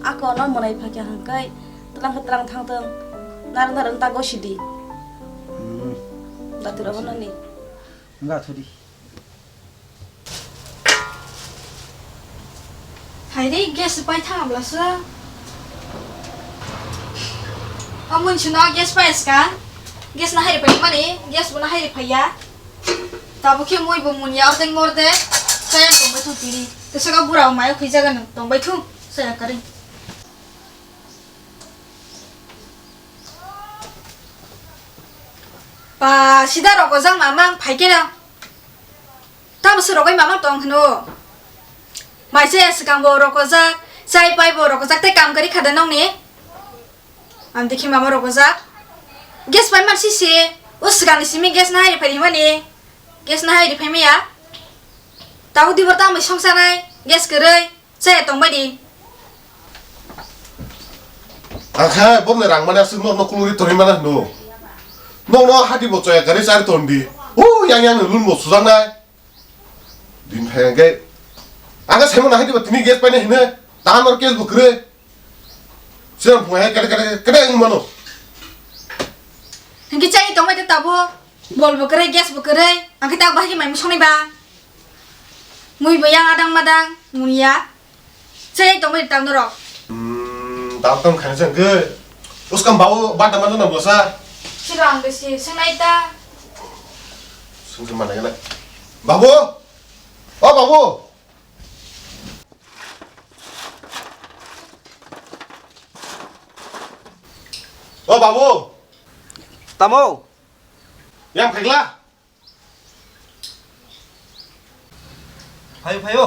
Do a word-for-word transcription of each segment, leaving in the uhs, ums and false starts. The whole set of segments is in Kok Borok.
Ako no mwnai phakya hwnkhe tlang khe tlang thangtong. Narwk narwk ta gosidi. Hmm. Datiro honani. Wngkha thudi. Hairi gas pai thang abla se. Amun chuna gas pai ska. Gas na hairi pai mani, gas bo na hairi pai ya. Tabuk khe mui bo mun ya ordek mordek. Saya tong bai thu tiri. Te saka bura mai khui jaga nang tong bai thu. Saya kari. Pa sida rok ojang mamang phai khe na. Tamo se rogoi mamang tong hino. Mai se swkang bo rokojak, chai pai bo rokojak tei kam kari khada nongni. Am dikhi mama rokojak. Gas pai man si se. O swkang ni simi gas na hai phai mani. Gas na hai phai maya. Tabo dibor tamo songsa nai. Gas kwrwi. Chaya tongbai di. Ang khe bokni rang mani aswk nokno kulugwi tonwi mana hino. Nokno hati bo chaya kwrwi chari ton di. O yang yang ni lun bo sujaknai. Din phai ang khe. Ang khe saimano hai di ba tini gas painai hino. Tahan or gas bo kwrwi. Siang phungai kade kade kade wng mano. Hingke chai tongbai de tabo. Bol bo kwrwi, gas bo kwrwi. Ang khe tak bahai khe mai musongnai ba. Mui bo yang adang madang, muya. Chai tongbai tang norok. Hmm, dal tong khani jang ke. Uskam babu bata mana na bosa. Siro ang besi, sengnai ta. Sungke mana gana. Babu. O babu. O babu. Tamo. Yang phegla. Phaio, phaio.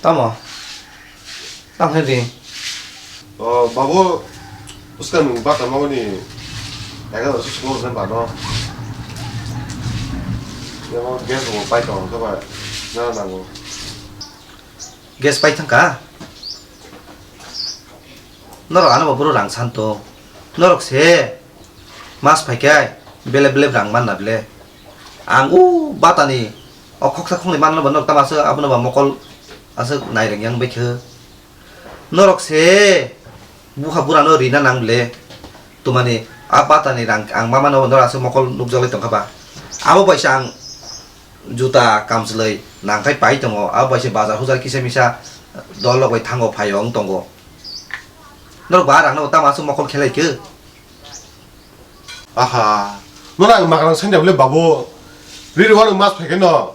Tamo? Tamo khe di. O, babu, uska nung bata mawni, ega da suk suk na bano. Yang gas bo pai tong khe ba, na nango. Gas pai thangkha? Norok ano bo boro rang santo. Norok se mas phai khe belep belep rang manna bele. Ang o batani o khoksa khoknwi manna bo norok tamo aswk abono ba mokol aswk naireng yang bai khe. Norok se bupha burano rina nang bele. Tumani a batani rang ang mamano norok aswk mokol nukjaglai tongkha ba. Abo baisa ang juta kamchwlwi nangkhai pai tongo, abo bai se bazar hujar kisa misa dol rok bai thango phaio wng tongo. Norok ba rang no tamo aswk mokol khelai khe? Aha, nono ang magrang sanya bole babu, riri wano mas phai khe no,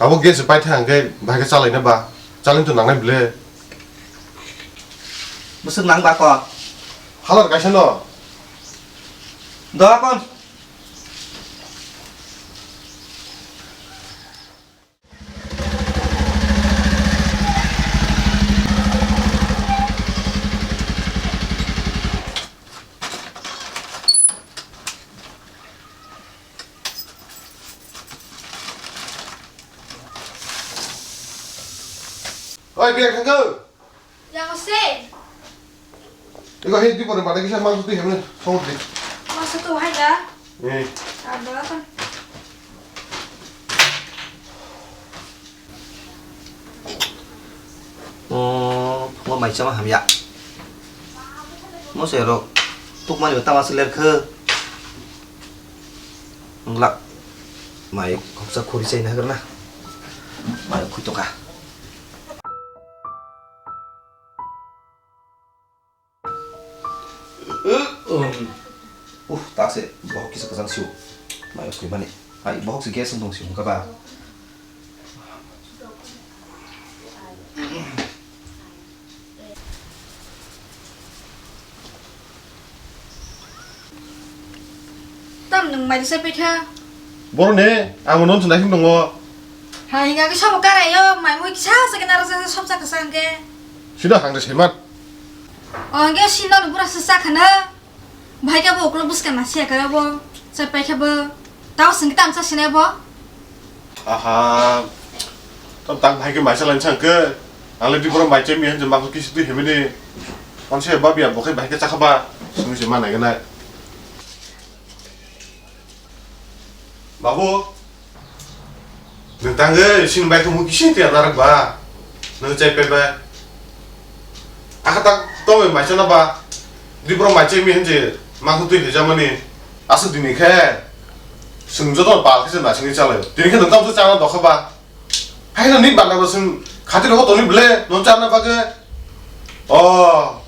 abo gas pai thang khe bahai khe chalai na ba, chalai to nangnai bole. Bwswk nang ba kok? Halar kaisa no. Doa kon. Oi, biar kangkau. Yang ose. Iko hei di pore mata kisa mangso twi hemne song di. Mangso tu hai da. Eh. Ada kan. Oh, mo mai chama hamya. Mo se ro. Tuk mani tama seler khe. Nglak. Mai khoksa khuri chai na hagr na. Mai khui toka. Uh, tak se bohok kisa kwchang sio. Mai khui mani. Ai bohok se gas wng tong sio wngkha ba. Tam nwng mai rwchaphaikha. Borok ne, ang bono wngthung naising tongo. Ha, hinga khe sobo karaio, mai mui kisa se khe narwk jak, sob jak khe sa hwnkhe. Sino hangre saiman. O, hwnkhe sino ni bura se sa khana. Bahai khe bo ukulok bwskang nasiya khe bo, chaphaikha bo. Tao swngkhe tamo cha sinai bo? Aha. Tamo tang bahai khe mai cha lainsa hwnkhe. Ang le diboro mai cha mi hinjak mangso kisi twi himini. Manse babiya bo khe bahai khe chakha ba. Simi se ma nai gana. Babu. Nwng tangwi sini bai khe mui kisi tiya narak ba. Nwng chai pai bai. Akha tak tongwi mai chana ba. Dibro mai chai mi hinje ma khu twi hija mani. Aswk dini khe. Swng joto pal khe se na sini chalai. Dini khe nwng tamo chana dokha ba. Hai no ni bana bo swng khatir ho toni ble no chana ba khe. O.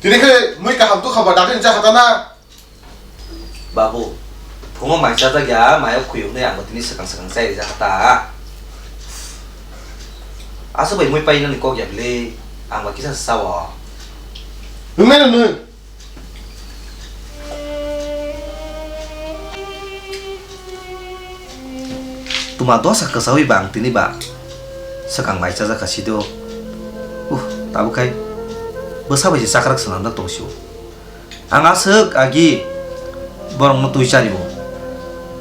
Dini khe mui kaham tu khaba dati cha khata na. Babu, phungo mai chajak ya, mayo khuyung nai ang tini swkang swkang chai rijak ta. Aswk bai mui pai nani kok ya bile, ang ba kisa sao. Nung nai nung. Tuma dosa kwsawi ba ang tini ba swkang mai chajak ka sido. Uh, tabuk khai bwsa bai se chakrak swnamjak tong sio. Ang aswk agi borokno twi chario,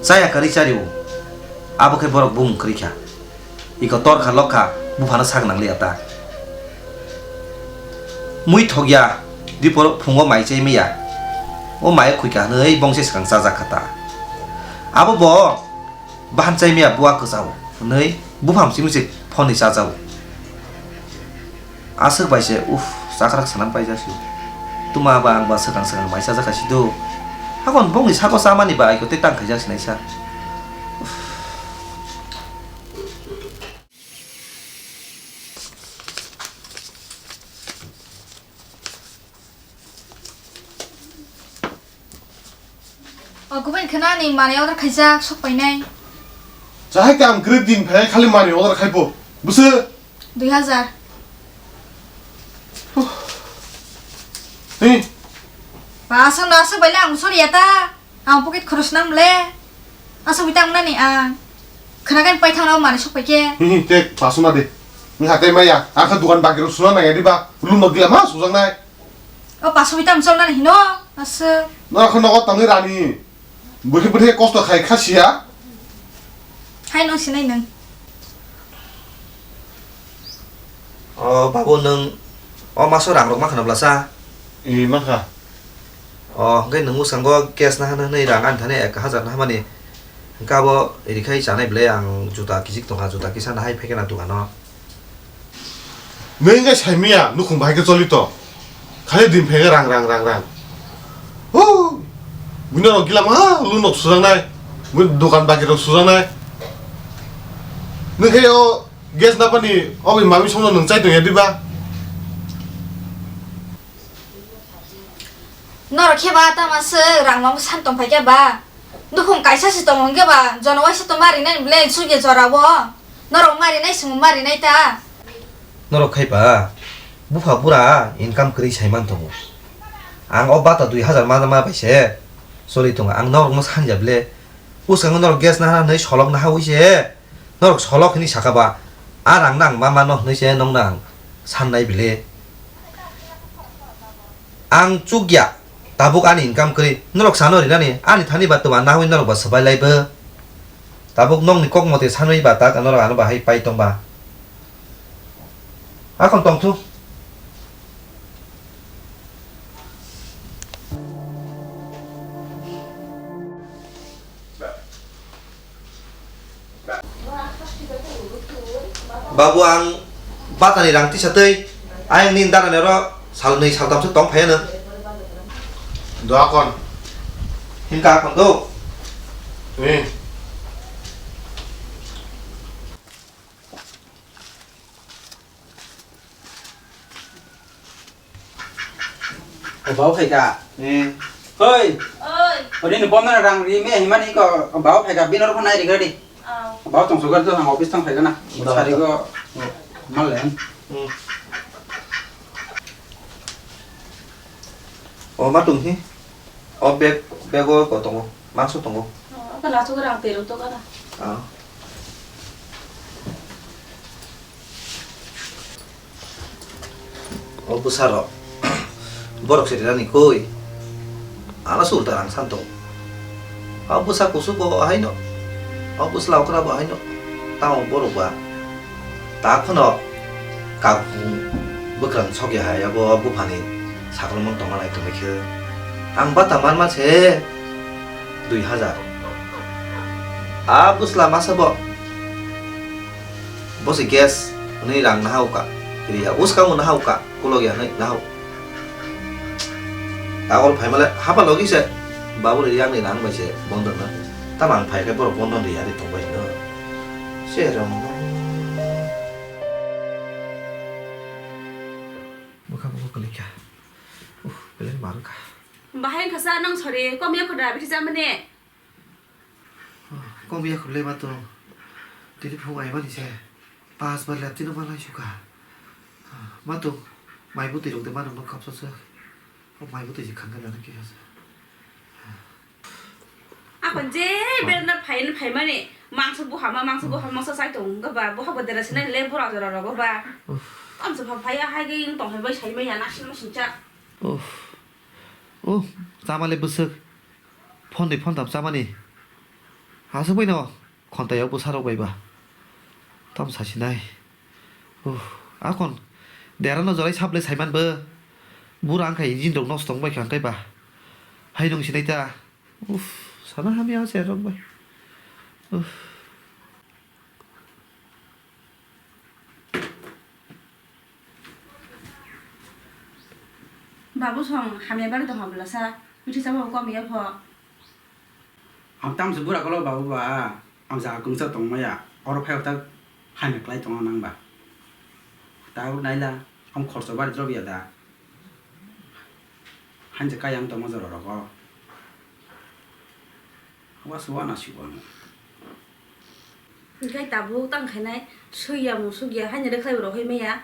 chaya kwrwi chario, abo khe borok bumung kwrwi kha. Iko torkha lokha buphano sak nangliya ta. Mui thokya, dipor phungo mai chai maya, o mai khuika hwnwi bongse swkang chajak kha ta. Abo bo bahan chai maya bua kwchao hwnwi bupham simi se phone ni chajao. Aswk bai se, uff, chakrak sanam paijak si. Tuma ba ang ba swkang swkang mai chajak si do. Hakon bongni sako chamani ba aiko tei tang khaijak sinai sa. Uff. O, gubai khna ni manwi order khaijak, sok painai. Chahai kam kwrwi din phai khali manwi order khaipo. Bwswk? Dui hajar. Huh. Ni? Ba, aswk no aswk bai le ang sori ya ta. Ang pocket khoros nang le. Aswk bai tang nani ang. Khna kan pai thang na manwi sok pai khe. Hi, hi, te paso na de. Ni hatai maya. Ang kha dukan bakiro suna nang ya di ba. Lu no gila ma sujang nai. O paso bita mchol nani hino, aswk. Norok khe nogo tongwi rani. Bwkhe bwkhe kosto khai kha siya. Hai nung sinai nung. O babu, nung o maso rang rok makhano blasa? I, makha. O, hwnkhe nung mwskango cash naha hwnwi rang ani thani ek hajar naha mani. Hwnkhe abo rikhai chanai bwle ang juta kijik tongkha, juta kisa nahai phaikhe na dukano. Nwng wngkha saimanya nukhung bahai khe choli to. Khali din phege rang, rang, rang, rang. Huu! Buino rok gila ma, lu nok sujaknai. Bui dokan bagi rok sujaknai. Nwng khe o gas napani o bai mami songno nwng chai tongya diba? Norok khe ba tama se rang mamo san tong phai khe ba? Nukhung kaisa se tongo hwnkhe ba, jono waisa tongma rinai bwle sugya jora o. Norok ma rinai, chwng ma rinai ta. Norok khai ba, bupha bura income kwrwi sai man tongo. Ang o bata dui hajar ma, ma bai se choli tongo. Ang norokno sanja bwle, bwskango norok gas naha hwnwi solok naha wi se. Norok solok hwnwi saka ba, a rang nang ma mano hwnwi se nokno ang sannai bwle. Ang chukya, tabuk ani income kwrwi, norok sano rinani, ani thani ba twma nawi norok ba swbai lai bo. Tabuk nokni kok mote sanwi ba tak norok ano bahai pai tong ba. Akon tong thu. Babu, ang batani rang tisa twi, ayang nini dara nero sal nwi sal tamsok tong phaiya nw. Do akon. Himka akon do. Eh. O bau khai ka? Eh. Hoi. Oi. Ori ni bomna rang ri me himani ko bau khai ka, bino ro nai ri gadi. Au. Bau tong sugar to ang office tong khai ka na. Ba. Sari ko mal le. Hmm. O ma tung hi. O bag, bag o ko tongo. Mangso tongo. O ka la sugar ang teru to ka na. Ah. O bwsarok borok se rirani koi, ano se ulta rang san tongo. O bwsa kusu bo haino, o bwsla okra bo haino, tamo borok ba ta phano kakung bwkrang sokya hai abo buphani sakolmung tongma nai tongwi khe ang bata manma se dui hajar. A bwsla masa bo Bo se gas hwnwi rang nahauka, riya uskang bo nahauka, kulok ya hwnwi nahau. Tagol phaimale hapa logi se, babu ri yang ni rang bai se bondo na. Tamo ang phai khe borok bondo ri ya ri tong bai no. Se rong. Bwkha bwkha kwlwi kha. Uff, belai mar wngkha. Bahai wngkha sa nang sori, kom ya khuda bithi chamani. Kom ya khulai ma tong. Tini phung ai mani se. Pas bar lap tino ma lai sukha. Ma tong. Mai bwtwi rok de ma nang khapsa se. O mai bwtwi je khangka jana khe hasa. Akon je berna phain phaimani mangso buhama mangso buhama mangso sai tong ga ba buha bodera sinai le bura jora rogo ba. Uff. Tamsa pha phai hai ge tong hai bai sai mai ya nasin masin cha. Uff. Uff, chamale bwswk. Phon dui phon tam chamani. Aswk bai no. Khontaio bwsarok bai ba. Tamo sasinai. Uff, akon derano jorai saple saiman bo. Bura wngkha engine rok nosto wngbai kha wngkhe ba. Hai nung sinai ta. Uff, sana hamya se rok bai. Uff. Babu song hamya bari tong habla sa. Bithi chabo kom ya pho. Ang tamse bura kolo babu ba, ang jaga kwngsa tongmaya, oro phai tak hamya klai tongna nang ba. Tabuk naila, ang khorso bari drop ya da. Hanse kaya ang tongma jora rogo. Wa suwa na siwa no. Hingke tabuk tang khainai, suya musuk ya, haini rwkhlai rok hai maya.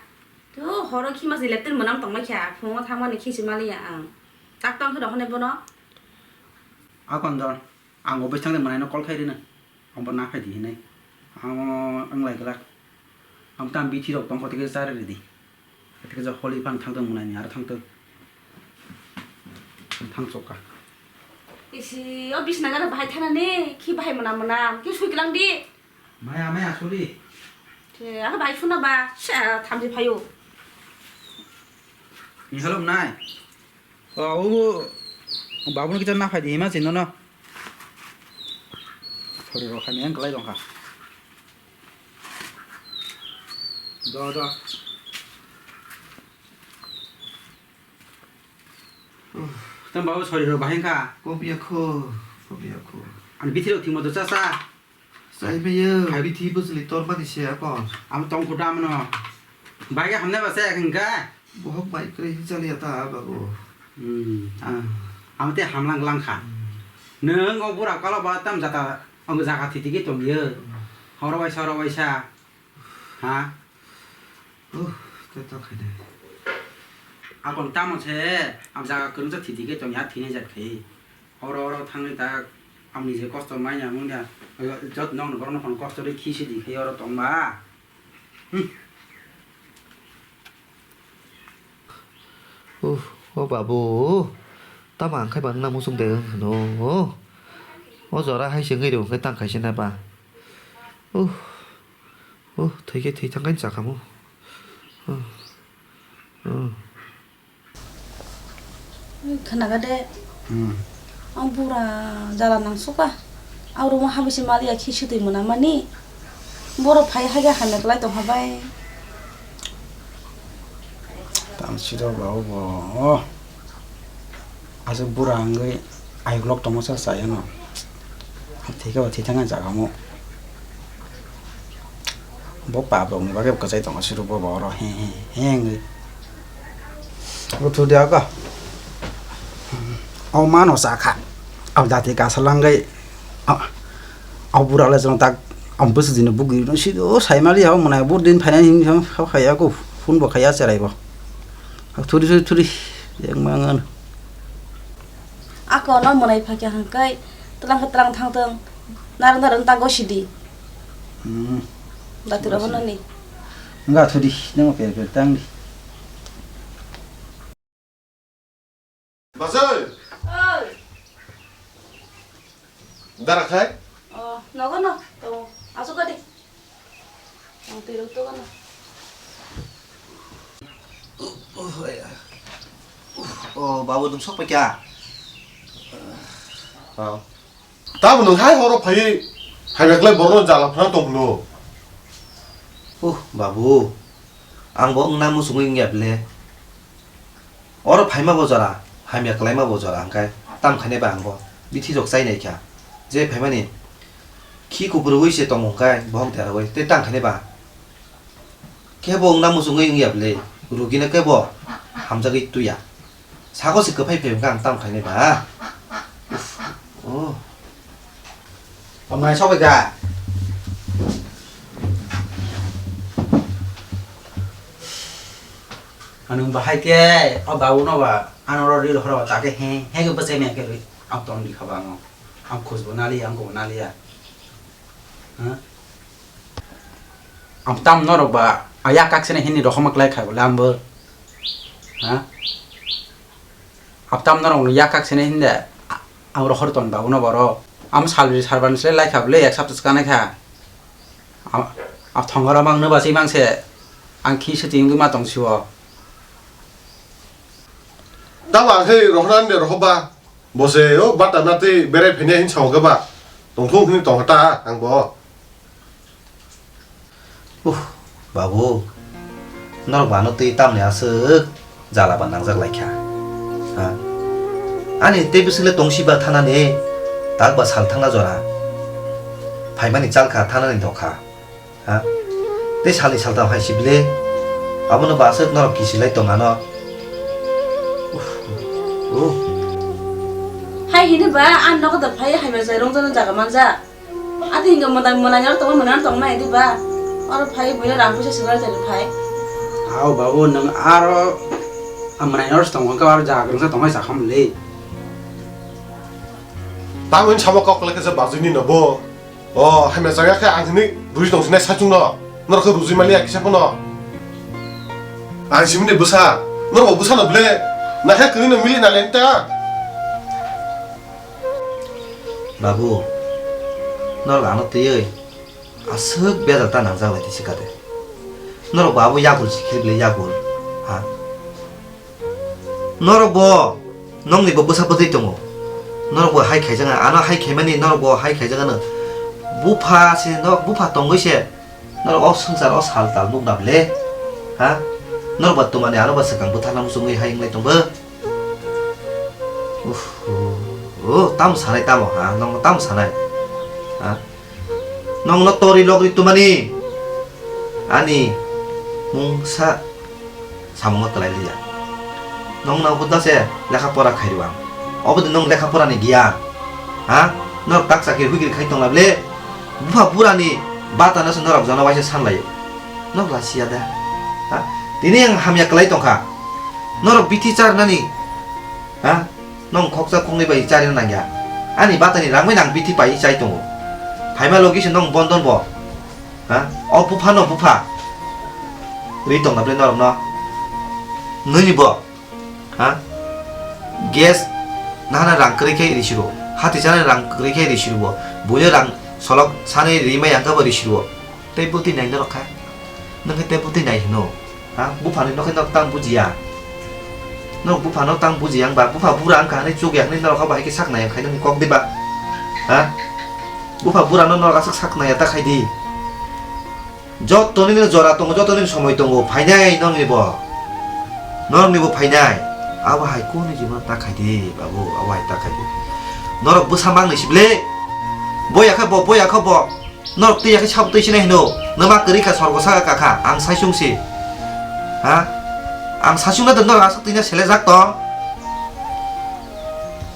To horo khima se lepten mwnam tongma kha, phungo thangmani khisi maliya ang. Tak tong khe rok hanai bono. Akon dor. Ang office thangde mwnaino call khai rina. Ang bo na phai di hinai. Ang wng lai glak. Ang tam bithi rok tong kho tike chari ridi. Tike jo holi phang thang tong mwnaini aro thang tong. Thang chokka. Isi o bisna gana bahai thana ne, khi bahai mwnam mwnam, ki sui klang di. Maya maya suri. Te ang bahai suna ba, sa thamji phayo. Ni halom nai. O, o, o, babuni kita na phai di, hima sino no. Thori rok khaini ang kalai rong kha. Do, do. Tang babu sori rok bahai kha. Kopi akho, kopi akho. Ani bithi rok thimo do cha cha. Chai maya, hai. Bithi bwchwlwi tormani se akon. Amo tong kuda amno. Bai ga hamnai ba se hingka. Bohok bai kwrwi hinchaliya ta babu. Hmm. Ah. Amo te hamlang lang kha. Hmm. Nwng o bura kalo ba tam jata, o jaga thiti ke tong yo. Hmm. Horo waisa, horo waisa. Ha? Uh, te to khaide. Akon tamo se, am jaga kwrwngsa thiti ke tong ya thini jat khai. Oro oro thangwi ta amni je kosto manya mungya, jot nong borok no kosto ri khisi di khai oro tong ba. Hmm. Uh, o babu, tamo ang khai ba nang muchung de wng hwno. O jora hai se wngwi rw hwnkhe tang khaise na ba. Uh, uh, thwi khe thwi thang khe chakhamu. Uh, uh. Khwnaga de. Hmm. Ang bura jala nang suka. Ang room o habisi maliya khi sitwi mwnamani. Borok phai hai khe hamya kwlai tongkha bai. Tamsiro ba obo. Oh. Aswk bura wngwi ayuk lok tongma sa chayano. Thika ba thithang ang jaga mo. Bo pap rok ni bagwi kwchai tongo siro bo bo oro he he he wngwi. Bo thudi ako. O mano sakha. Abo dati kasa langwi. Abo bura le jong tak. Abo bwswk dino bugwi no sido saimali abo mwnai bo din phainani hini phaiya ko phone bo khaiya cherai bo. Thudi thudi thudi. Yang mangan. Ako no mwnai phakya hwnkhe tlang khe tlang thangtong, narwk narwk ta gosidi. Hmm. Dati rogo nani. Nga thudi, nang per per tang di. Basai. Oi. Dara khai? Oh, nogo no. To, asuk ka di. Ang tirok to kana. O babu, nwng sok pai kha? Tamo nwng hai horo phaiwi, hai beklai borokno jala phano tong phano. Uh, babu, ang bo wngna muchungwi wngya bwle. Oro phaima bo jora, hamya kwlaima bo jora, hwnkhe tam khainai ba ang bo bithi rok chai nai kha. Je phaimani khi kuphurwi se tongo hwnkhe bohok derawi tei tam khainai ba. Khe bo wngna muchungwi wngya bwle, rugino khe bo hamjagwi tuya. Sago se kwphai phai hwnkhe ang tam khainai ba. Uff, oh. Omnai sok bai kha. Ano bahai khe o babu no ba ano ro ril horo ta khe he he khe bwsai me khe rwi ang tong di kha ba ano. Ang khus bo nali ang ko nali ya. Ha? Ang tam norok ba a yak kak sene hini rohoma klai kha bole ang bo. Ha? Aptam norok no yak kak sene hinde, a-, ang rohor ton ba uno boro. Am salri sarban se lai kha bole ek sapta swkang nai kha. Am, a thongora mang no ba si mang se. Ang khi se ting ma tong si o. Tamo ang khe rohorani de rohoba. Bo se o bata na tei berai phaiya hin sao khe ba. Tongthung hini tong ta ang bo. Uh, babu, norok ba ano twi tamni aswk jala ba nangjak lai kha. Ha? Ani tei bwswk le tong si ba thanani, tak ba sal thangna jora. Phaimani chal kha thanani dok kha. Ha? Tei salni saltham hai si bile, abono ba aswk norok kisi lai tong ano. Uh, uh. Hai hini ba, ang nogo da phai hai ba jai rong jano jaga manja. Ati hinga mwnai mwnai nor tongma mwnai nor tongma edi ba. Oro phai buino rang puisa sibar tani phai. Aw babu nwng aro a mwnai nor tong ka aro jaga rwngsa tongmai sa kham le. Tamo hin sama kok kle kesa bajini no bo. O hamya jaga khe ang hini ruji tong sinai sachung no. Nor khe ruji mali ya kisa pono. Ang simini bwsa. Nor bo bwsa no ble. Na khe kini no mili na lenta. Babu, norok ano twiwi aswk bejal ta nangjak lai twi sikha de. Norok bo abo yagul sikhe bwle yagul, ha? Norok bo nokni bo bwsa bwtwi tongo. Norok bo hai khaijak ano, hai khaimani norok bo hai khaijak ano. Bupha se no, bupha tongwi se. Norok o swngchar o sal tal nukna ble, ha? Norok ba twmani ano ba swkang bwtharna muchungwi hai wnglai tongbo. Uff, oh, oh, tamo sanai tamo, ha? Nokno tamo sanai? Ha? Nokno tori logri twmani ani mungsa. Samungo kwlai liya. Nong na hudna se lekha pora khai rw ang. Obo de nong lekha pora ni giyan. Ha? Norok tak chakri huigri khai tongla ble. Bupha bura ni bata no se norok jono waisa san laio. Norok la siya da. Ha? Tini ang hamya kwlai tongkha. Norok bithi char nani. Ha? Nong khoksa khoknwi bai chari nang ya. Ani bata ni rang bai nang bithi pai chai tongo. Phaima logi se nong bondon bo. Ha? O bupha no bupha. Ri tong na ble norok no. Nini bo. Ha? Gas nahana rang kwrwi khe ri siro. Hati chana rang kwrwi khe ri siro bo. Buino rang solok sani ri mai yang khe bo ri siro. Tei bwtwi nai norok kha. Nokhe tei bwtwi nai hino. Ha? Buphani nokhe nok tang bujiya. Nok buphano tang bujiya wngba bupha bura wngkha hinwi chukya hinwi norok kha bahai khe sak nai khainani kok diba? Ha? Bupha burano norok aswk sak naiya ta khaidi. Joto nini jora tongo, joto nini somoi tongo, phainai norokni bo. Norokni bo phainai. Abo hai kuni jibon ta khaidi, babu, abo hai ta khaidi. Norok bwsa mangni sible. Boya khe bo, boya khe bo. Norok twi yakhe sabo twi sinai hino, numa kwrwi kha sorgo saka kakha, ang saisung si. Ha? Ang saisung na norok aswk twi na selejak tong.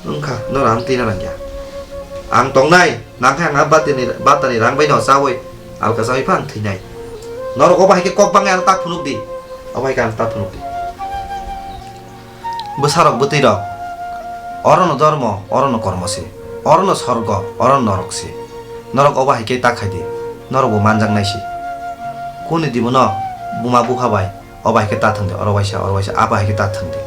Wngkha, norok ang twi na nangya. Ang tongnai, nangkhe ang a batini, batani rang bai no chawi, alka chawi pha ang thwinai. Norok obo hai khe kok bangwi ano tak phunuk di. Obo hai khe ano tak phunuk di. Bwsarok bwtwi rok, orono dormo, orono kormo se, orono sorgo, orono norok se. Norok obo hai khe ta khai di, norok bo manjak nai se. Kuni di bono buma bupha bai, obo hai khe ta thang di, oro waisa, oro waisa, abo hai khe ta thang di.